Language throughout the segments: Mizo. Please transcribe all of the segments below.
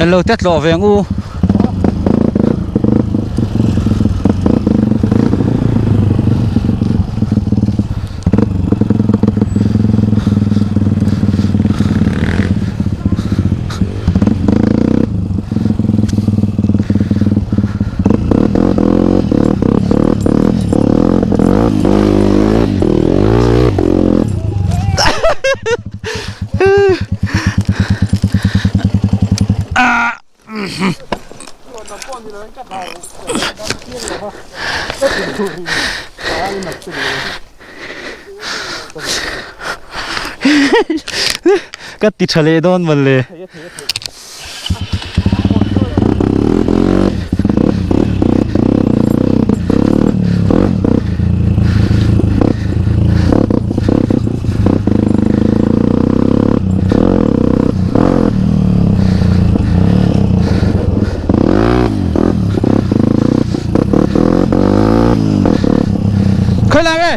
Englo te tlawh ve ang u. Ka ti tha leh dawn mawle. Khawi lai nge?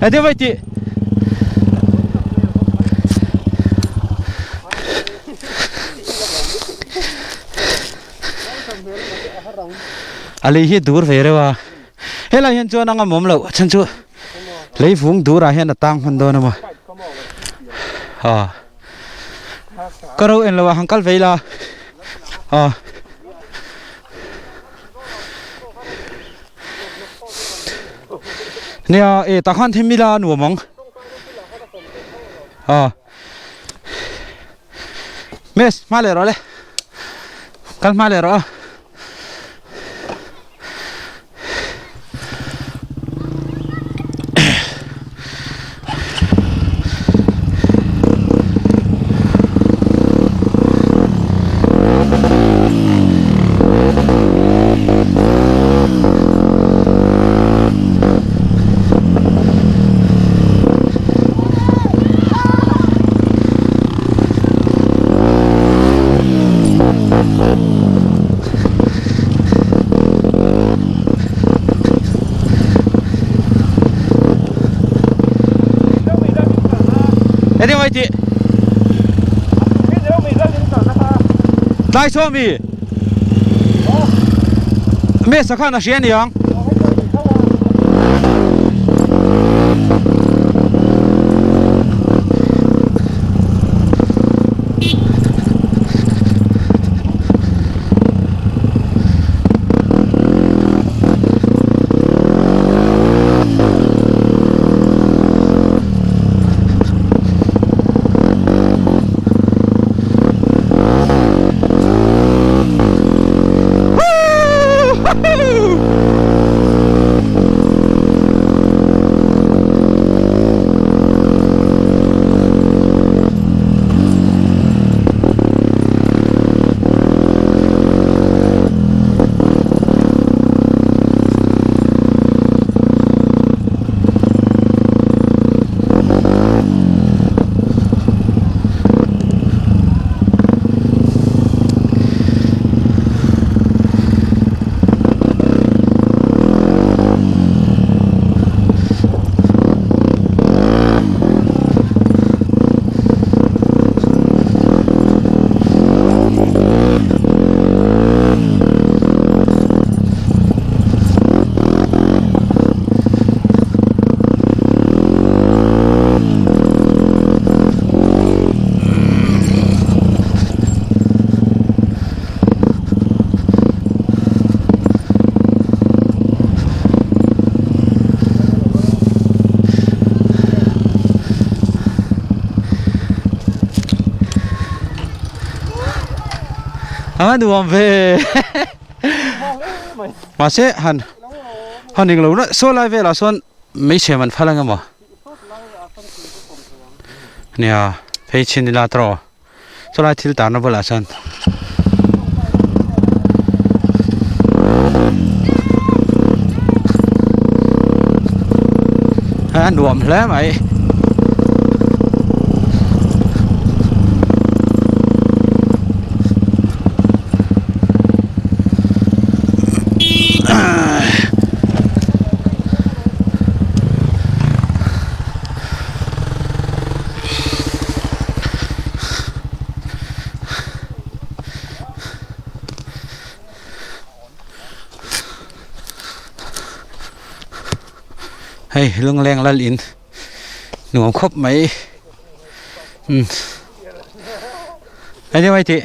Ê vậy chị A lei hi dur ve reuh a helai hian chuan a ngamawm loh a chhan chu lei vung durah hian a tang hman dawn a maw aw ka ro en lo a han kal ve ila aw. Nia e tah khan them ila a nuam ang aw Miss hma leh rawh le kal hma leh rawh a. Eng mai tih Tlai saw mi Mesa khan a hria aniang A nuam ve mahse han han englo na saw lai velah sawn hmeichhe man phal ang emaw nia phei chhin ila tawh saw lai thil tarna bulah chuan. A nuam hle mai. Hei lungleng lal in nuam khawp mai umm eng nge tih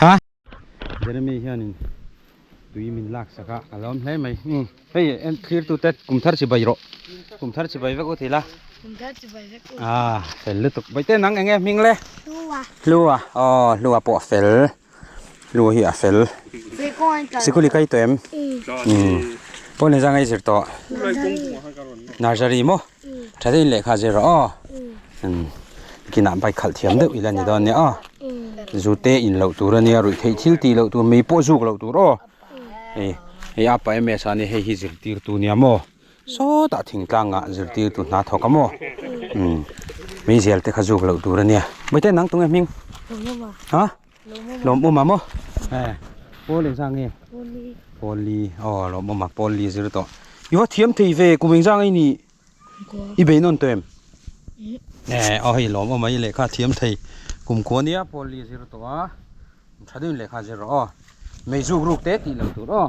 ha Jeremy hianin tui min lak sak a ka lawm hle mai umm hei en thlir tu te kum thar chibai rawh kum thar chibai vek u tih la ah fel lutuk Bawihte nang eng nge hming le Hlua aw Hlua pawh a fel. Lu hi a fel. Sikul i kai tawh em? Umm. Pawn inzang a i zir tawh? Nursery maw? Tha deuhin lehkha zir rawh aw. Umm. Kinah bike khalh thiam deuh ila ni dawn nia aw. Zu te in loh tur ania, ruih theih thil tih loh tur, mei pawh zuk loh tur aw. Hei hei a pa MS a nia hei hi zirtirtu nia maw? Sawtah thingtlangah zirtirtu hna thawk a maw? Umm. Meizial te kha zuk loh tur ania. Bawihte nang tunge hming? Ha? Lawm awm a maw? Eh, pawl engzah nge? Pawl li. Aw, lawm awm a, pawl li zir tawh. I va thiam thei ve, kum engzah nge i nih? I bei nawn tawh em? Eh, aw hei lawm awm a, i lehkha thiam thei. Kum kua nia pawl li zir tawh a, tha deuhin lehkha zir rawh aw. Mei zuk ruk te tih loh tur aw.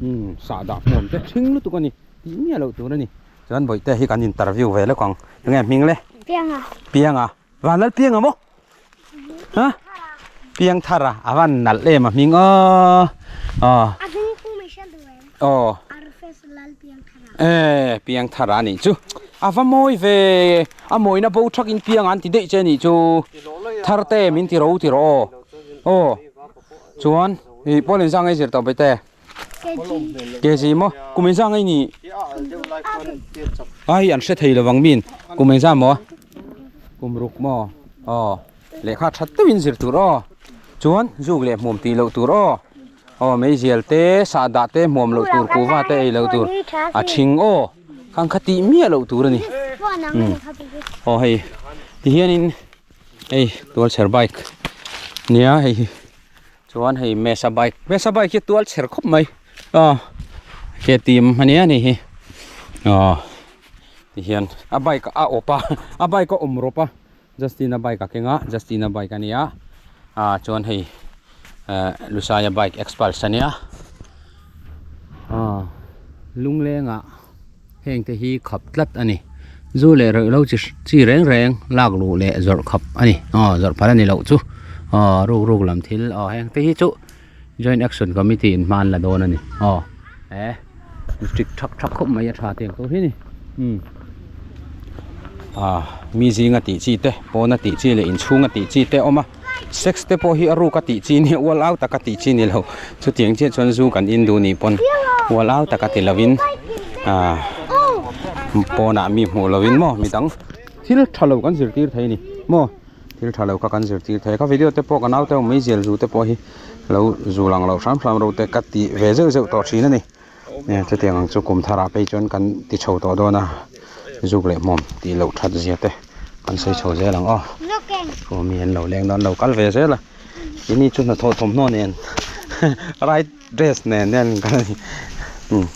Umm, sahdah hmuam te ṭhing lutuk a ni, tih miah loh tur a ni. Chuan bawihte hi kan interview ve lawk ang. Enge hming le? Pianga. Pianga. Vanlal piang a maw? Ha? Piang thar a, a van nalh em a hming aw. Aw. A hming pu mai hriat duh em? Aw. Arfes lal piang thar a. Eh, piang thar a nih chu. A va mawi ve. A mawina bo thak in piang an ti daih che nih chu. Thar te min ti ro ti rawh aw. Aw. Chuan, i pawl inzang ei zir tawh bete. KG maw? Kum engzah nge nih? Ai an hre thei lovang min. Kum engzah maw? Kum ruk maw? Aw. Lehkha that deuhin zir tur aw. Chuan zuk leh hmuam tih loh tur aw. Aw meizial te, sahdah te hmuam loh tur, kuhva te ei loh tur. A thing aw. Khang kha tih miah loh tur a ni. Aw hei tihianin hei tualchher bike nia hei hi. Chuan hei Mesa bike, Mesa bike hi tual chher khawp mai aw ke tim a nia ni hi aw ti hian a bike a awp a a bike a awm rawp a Justin a bike a keng a Justin a bike a nia ah chuan hei eh Lusaia bike Xpulse a nia aw lunglengah heng te hi khap tlat a ni zu leh reuh lo chi chi reng reng lak luh leh zawrh khap a ni aw zawrh phal a ni loh chu aw ruk ruk lam thil aw heng te hi chu joint action committee in hma an la dawn a ni aw he district thak thak khawp mai a tha tiang tur hi ni umm ah mi zinga tih chi te pawna tih chi leh inchhunga tih chi te a awm a sex te pawh hi a ruka tih chi nia ual au taka tih chi ni lo chutiang chiah chuan zu kan in duh nih pawn ual au taka ti lovin ah pawnah mi hmuh lovin maw midang thil tha lo kan zirtir thei a ni maw thil tha lo kha kan zirtir thei a ka video te pawh ka naute ho mai zel zu te pawh hi lo zu lang loh hram hram ro te ka tih ve zeuh zeuh tawh thin a ni chutiang ang chu kum tharah phei chuan kan ti chho tawh dawn a zuk leh hmawm tih loh that zia te kan sawi chho zel ang aw aw mi an lo leng dawn lo kal ve zel a keini chu hnathawh thawmhnaw nen right dress nen hian kan kal a ni umm.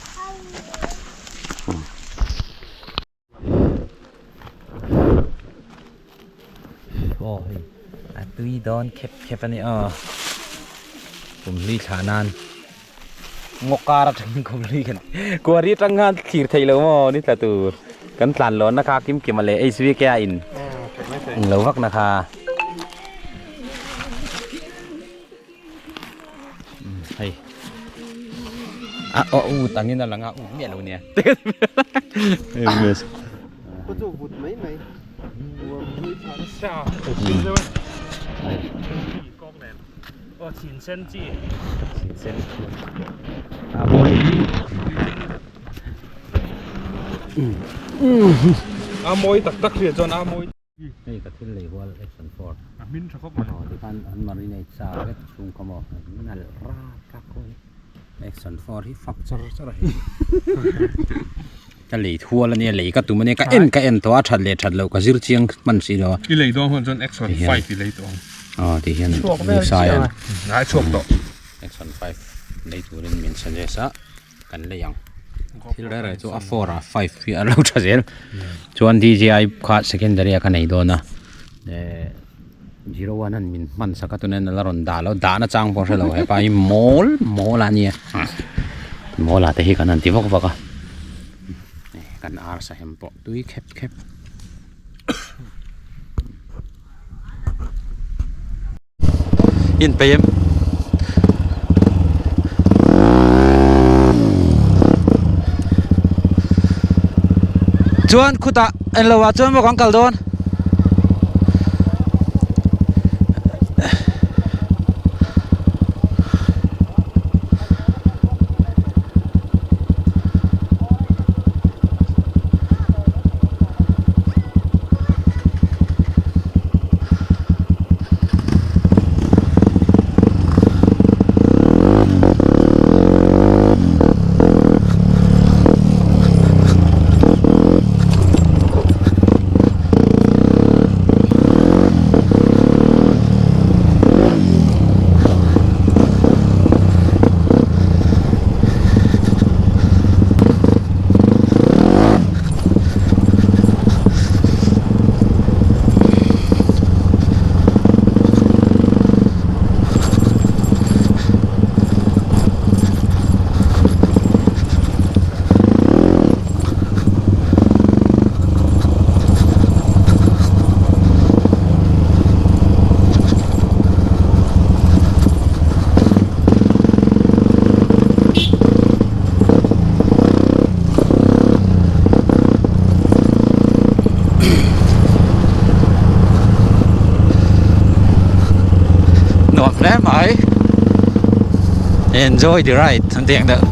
Aw hei a tui dawn khep khep a ni aw kum hlui thlah nan ngaw kar atangin kum hlui kan kuari atang khan thlir theih lo maw ni tla tur kan tlan lawn na kha kim kim a leh HVK a in lo vak na kha hei a aw u tangin a lang a u miah lo nia A mawi tak tak hriat chuan a mawi. Hei ka thil lei hual action for. A hmin tha khawp mai. Aw tikhan an marinate sa vek chhung kha maw nalh rak rak khawp hi. Action for hi fak char char a hei. Ka lei thual ania lei ka tum ania ka en ka en tawh a that leh that loh ka zir chiang hman si lo a. I lei dawn huan chuan action 5 i lei tawh ang. Aw ti hian Musa hian. Ngai chhuak tawh. Action 5 lei turin min suggest a. kan lei ang thil reng reng chu a four ah five hi a lo tha zel chuan D_J_I kha secondary ah ka nei dawn a ehh zero one an min hman sak a tunah hian a la rawn dah lo dah na chang pawh hrelo hepa hi mawl mawl a nia mawl ah te hi kan han ti vak vak a. Kan arsa hem pawh tui khep khep. In peih em? Chuan khutah englo ah chuan maw kan kal dawn? Nuam hle mai enjoy the ride an tih ang deuh.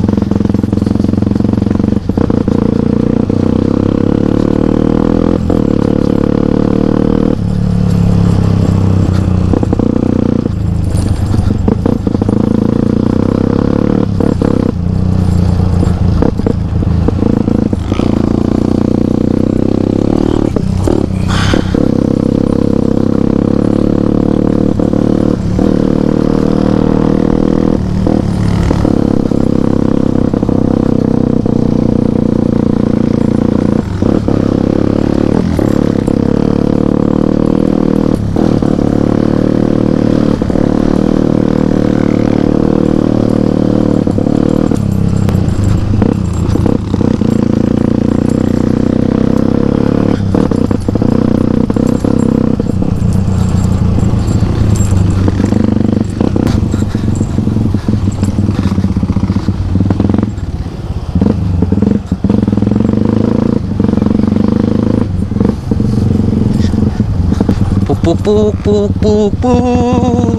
Puk puk puk puk puk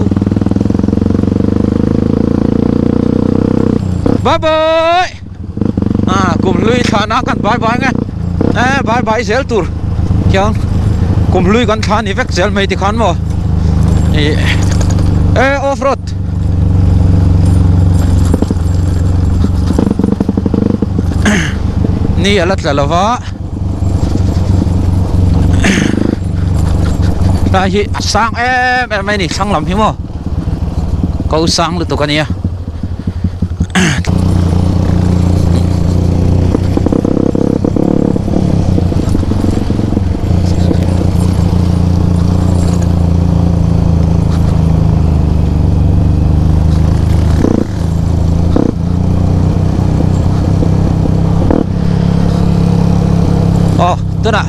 Bye bye À kum hlui thla na kan bye bye nge e bye bye zel tur khian kum hlui kan thla ni vek zel mai tikhan maw ih e off road ni a la tla lova. Tlai hi a sang em em mai a ni thlang lam hi maw ko sang lutuk a nia. Aw tunah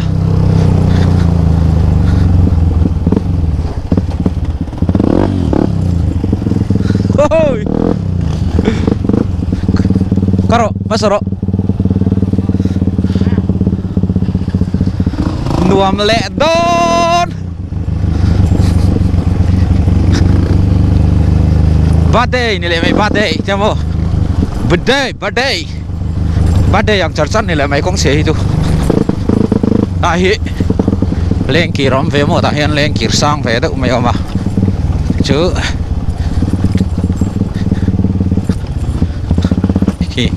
Oi Ka rawh hmasa rawh Nuam leh dawn Birthday ni leh mai birthday tia maw Birthday birthday birthday ang char char ni leh mai kawng chhia hi chu tah hi lengkir a awm ve maw tah hian lengkir sang ve deuh mai a awm a chu khi.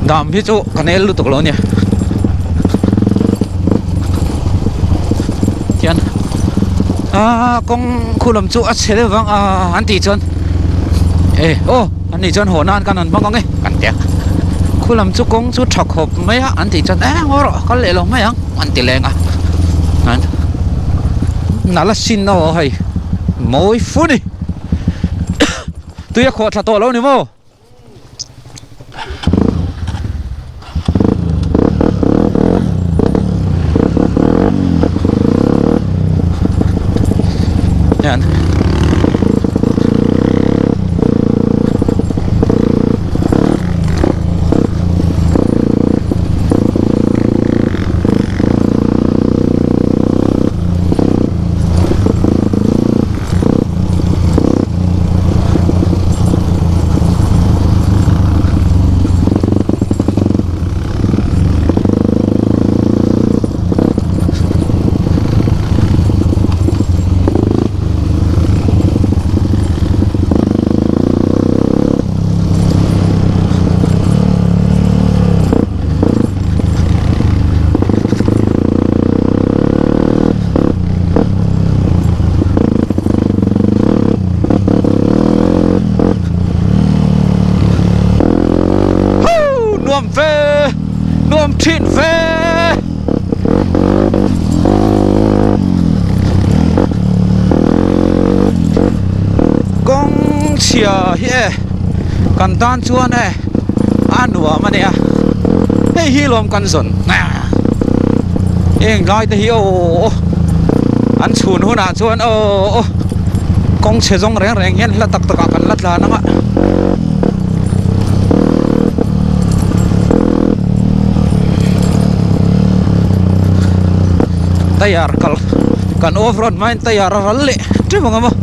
Dam hi chu ka nel lutuk lo a nia tihian aaa kawng khu lam chu a chhe deuh vang a an tih chuan e aw an nih chuan haw nan kan han hmang ang e kan ti a khu lam chu kawng chu tha khawp mai a an tih chuan e ngaw rawh kal leh lo mai ang an ti leng a nala sin aw hei. Mawi fu ni. Tui a khuah thla tawh lo ni maw? Yan. Nuam ve nuam thin ve kawng chhia hi e kan tan chuan e a nuam a nia hei hi lawm kan zawn heng lai te hi aw an chhun hunah chuan aw kawng chhe zawng reng reng hian hla tak tak ah kan la tlan ang a. Tayar kal kan off road hmain tayar a ral leh teuh ang a maw.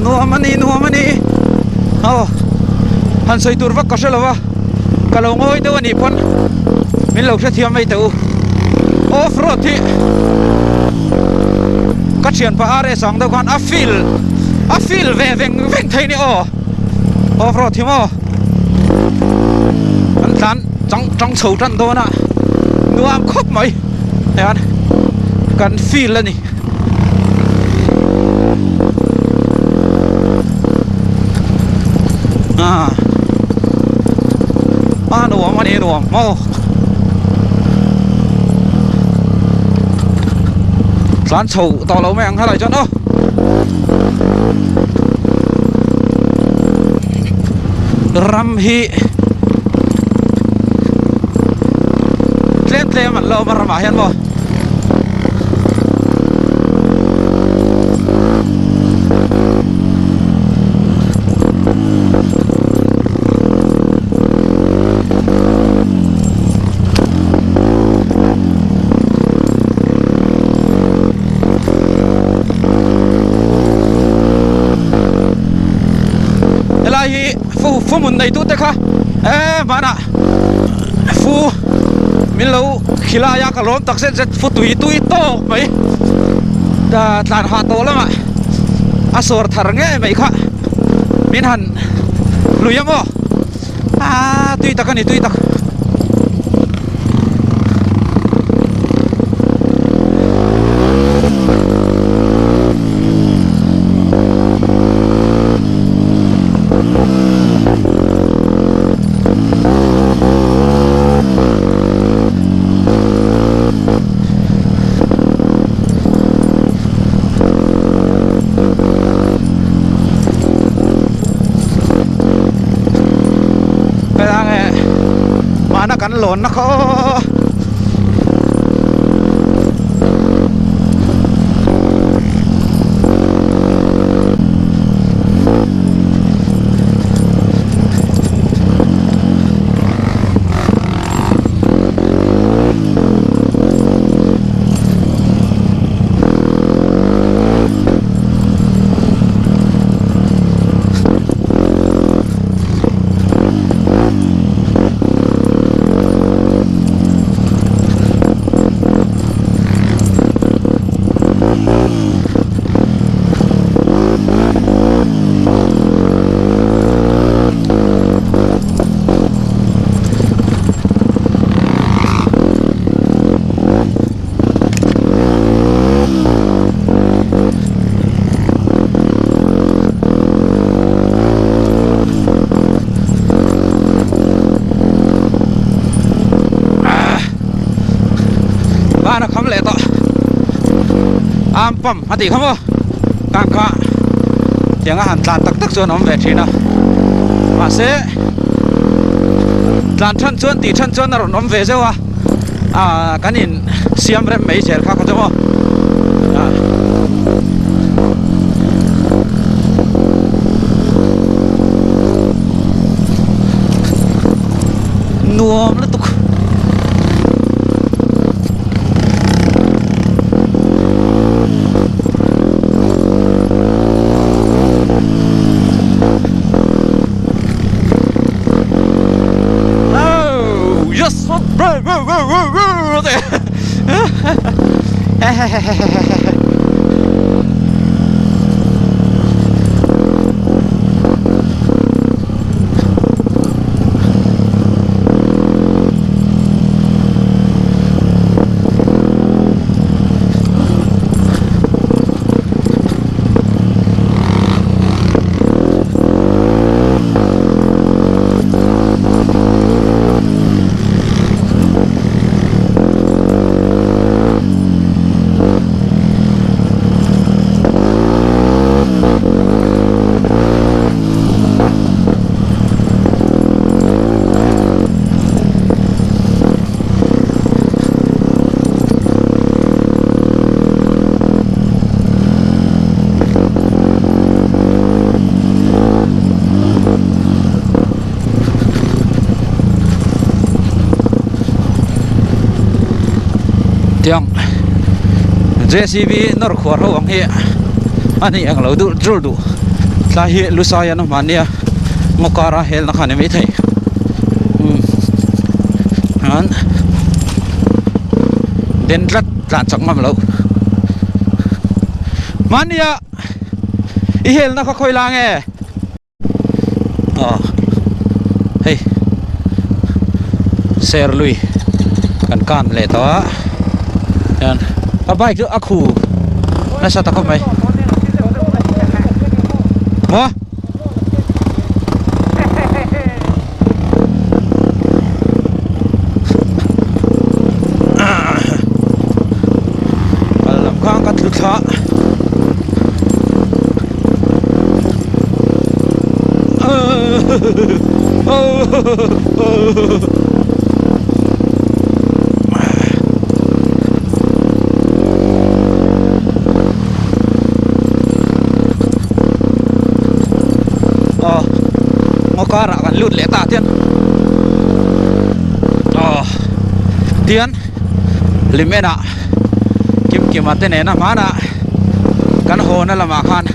Nuam a ni nuam a ni aw han sawi tur vak ka hre lo va ka lo ngawi deuh a nih pawn min lo hrethiam mai teh u off road hi ka thianpa RS ang deuh khan a feel a feel ve veng veng thei ni aw off road hi maw an tlan chang chang chho tan dawn a nuam khawp mai hian kan feel a ni. A a nuam a ni nuam maw tlan chho tawh lo mai ang helai chuan aw ram hi tlem tlem an la awm a ramah hian maw. Helai hi fu fu hmun nei tute kha eee hmanah fu min lo khilai a ka lawm tak zet zet fu tui tui tawk mai tlan hah tawh lamah a sawr thar ngei mai kha min han lui ang aw aaa tui tak a ni tui tak. lawnna kha aw. Van a kham leh tawh am pump a tih kha maw kang kha tiang a han tlan tak tak chuan a awm ve thin a mahse tlan than chuan tih than chuan a rawn awm ve zeuh a. Ah kan in siam rem mai zel kha kha chu maw ah. Nuam lutuk. Oh yes. Tiang JCB nawr khuar ho ang hi a ni ang lo duh tul duh tlai hi lusai an awm ania ngaw kara helna kha a ni maithei umm chuan den tlat tlan chak ngam loh mahnia i helna kha khawi la nge. Aw hei Serlui kan kan leh tawh a hian a bike chu a khu nasa ta khawp mai maw. Kal lam khan ka tlu thla. Aw ngaw karah kan lut leh ta tian aw tian Limen ah Kimkima te nena hmanah kan haw na lamah khan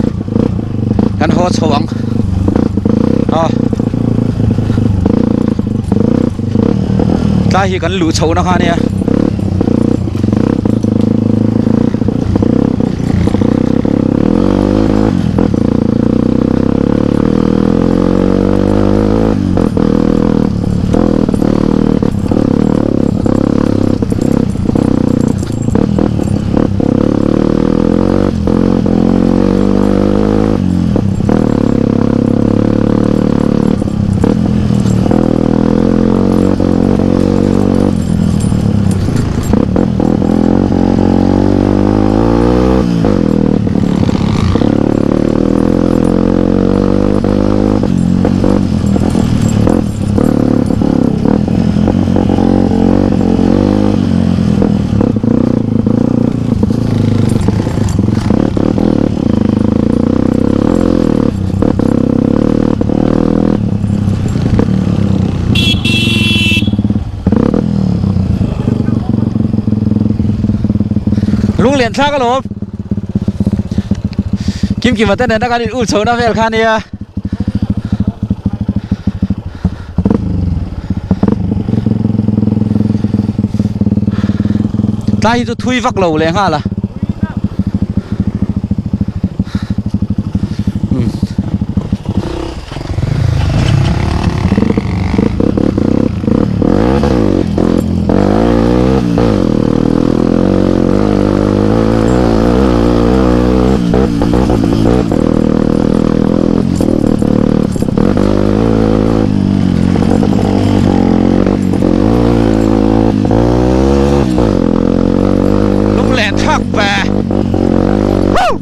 kan haw chho ang aw tlai hi kan luh chhoh na kha ania. Lunglen thlak alawm. Kimkima te nena kan in ul chho na vel kha nia. Tlai hi chu thui vak lo leh nghal a. Lunglen thlak ve. Woo!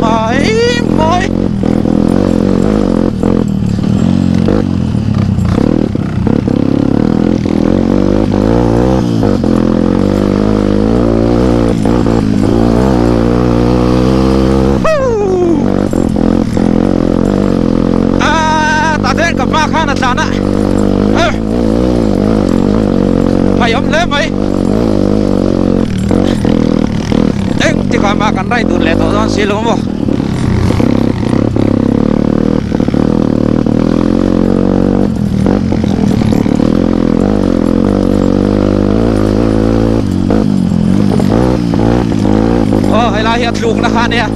Mai mai. Ah, ta ten ka pa khan a tlan a. Phai awm hle mai. Eng tikah mah kan rai dun leh tawh dawn si lo maw. Aw helai hi a tlukna kha ania.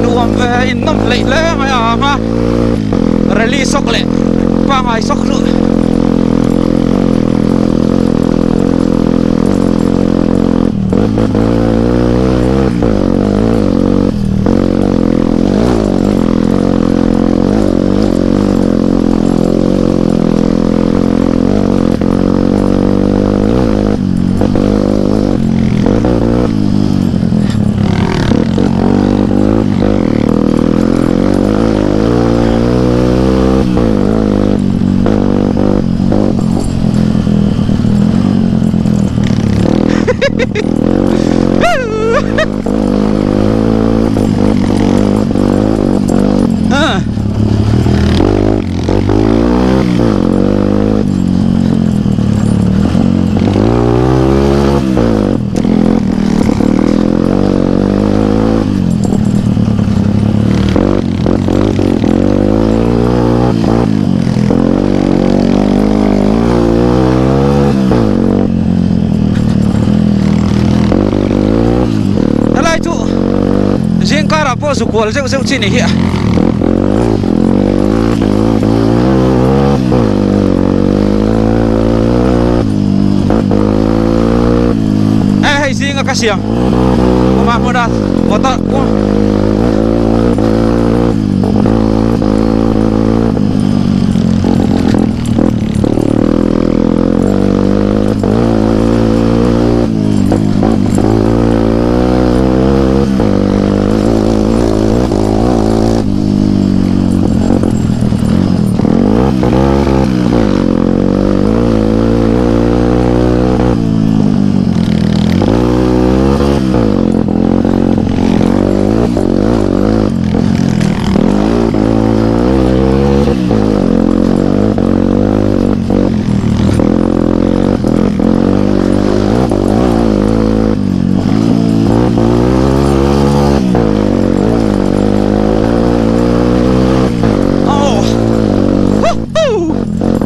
Nuam ve in nawm hleih hle mai a awm a rally sawk leh pangai sawk hluh Helai chu zing karah pawh zu kual zeuh zeuh chi ni hi a. E hei zinga ka siam kuma hmuna motor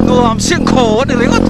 Nuam sing khaw a ni ringawt.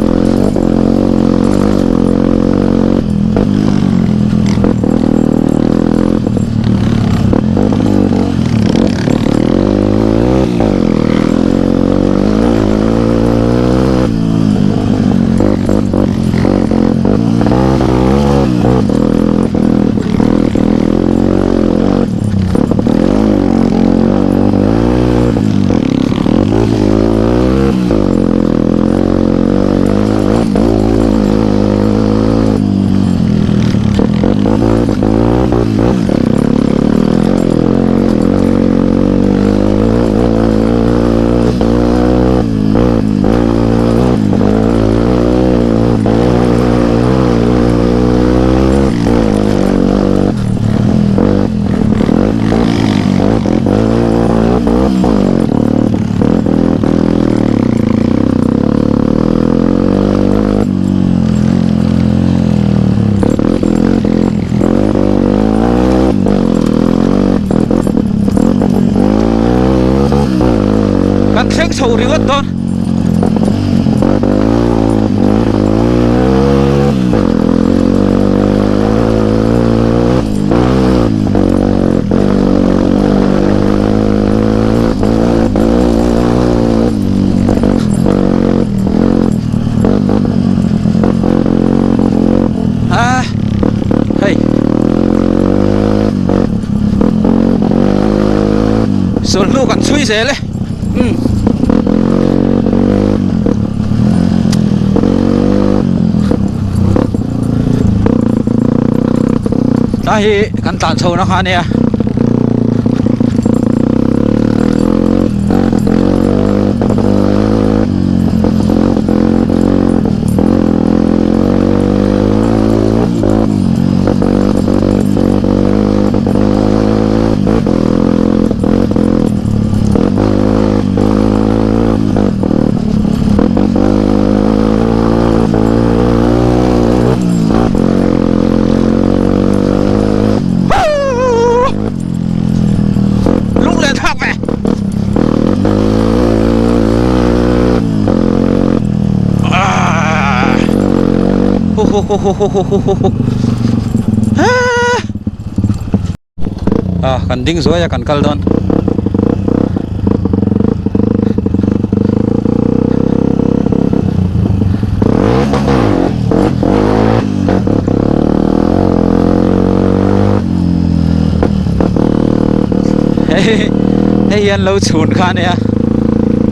thleng chho ringawt dawn. A hei sulhnu kan chhui zel e umm tlai hi kan tlan chho na kha ania. Lunglen thlak ve. Ah. Hu hu hu hu hu hu hu hu hu. Ah. Ah, kan ding zuai a kan kal dawn. Hei hei hian lo chhun kha ania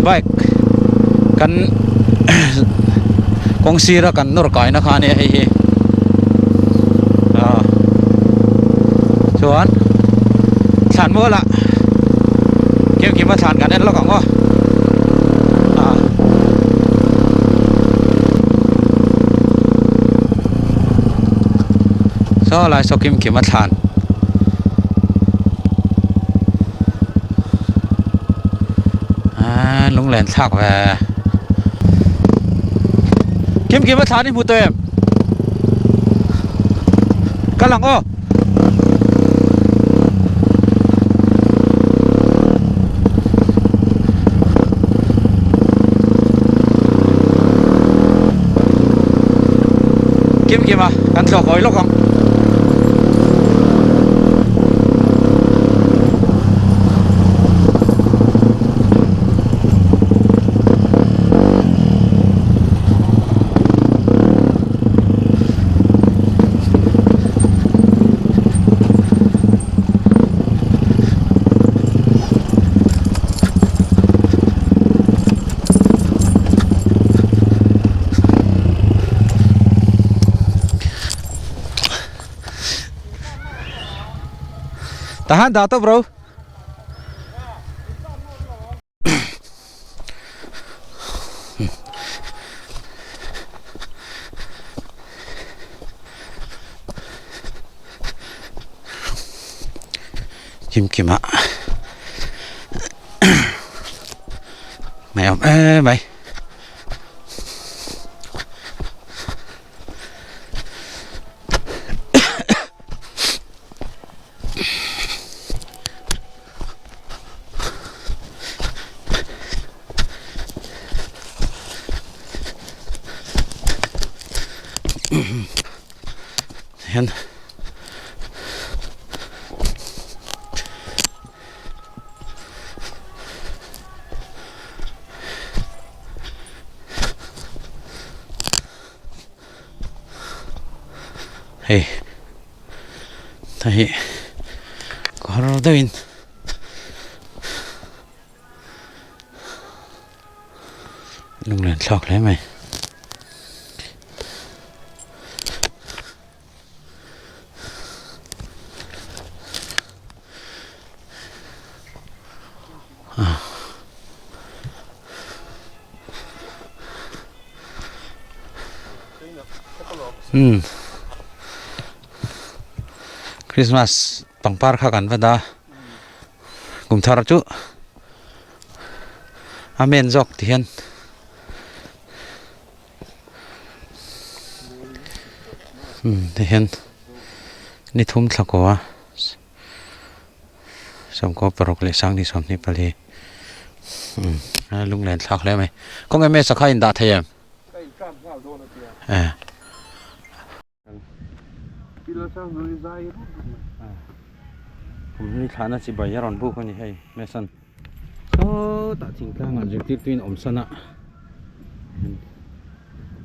bike kan kawng sira kan nawr kaina kha ania hei hi ah chuan thlan mualah kim kima thlan kan en lawk ang aw ah. Saw lai saw kim kim a thlan. Aaa lunglen thlak ve. Kim kim a thlan i hmu tawh em? Kal ang aw. Kim kim a kan thlawk awi lawk ang. Tahan dah tawp ro. Kim kim a ngaihawm em mai. Hian hei hei hi kawr deuhin lunglen thlak hle mai. Umm Christmas pangpar kha kan vat a kum thar chu a men zawk ti hian. Umm ti hian ni thum thla ko a sawmkaw paruk leh sanghnih sawmhnih pali umm. Lunglen thlak hle mai. Kawng emaw sakha in dah thei em? Ka in tlan nghal dawn a tia. Eh. Kumhlui thlahna chi bai a rawn buk a ni hei Mason. Sawtah thingtlangah zirtirtuin awm san a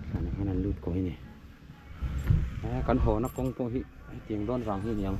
thlanah hian an lut kawi a ni. Kan hawna kawng pawh hi hetiang dawn vang hi a ni ang.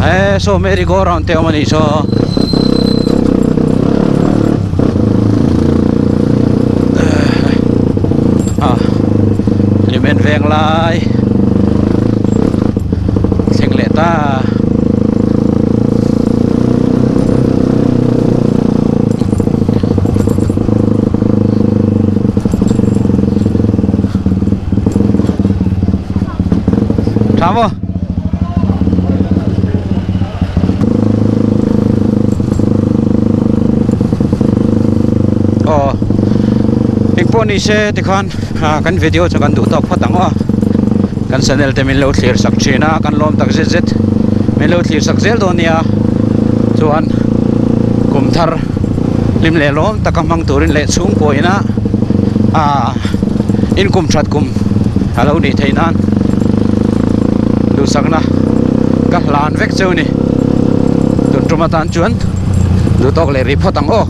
Ah, saw merry go round te awm a nih saw. Ah, hlimen veng lai thleng leh ta. Tha maw? Aw engpawh ni se tikhan kan video chu kan duh tawk phawt ang aw kan channel te min lo thlir sak thin a kan lawm tak zet zet min lo thlir sak zel dawn nia chuan kum thar hlim leh lawm taka hmang turin leh chhungkaw ina ah inkum that kum a lo nih theih nan duhsakna ka hlan vek cheu a ni tun tum atan chuan duh tawk leh rih phawt ang aw.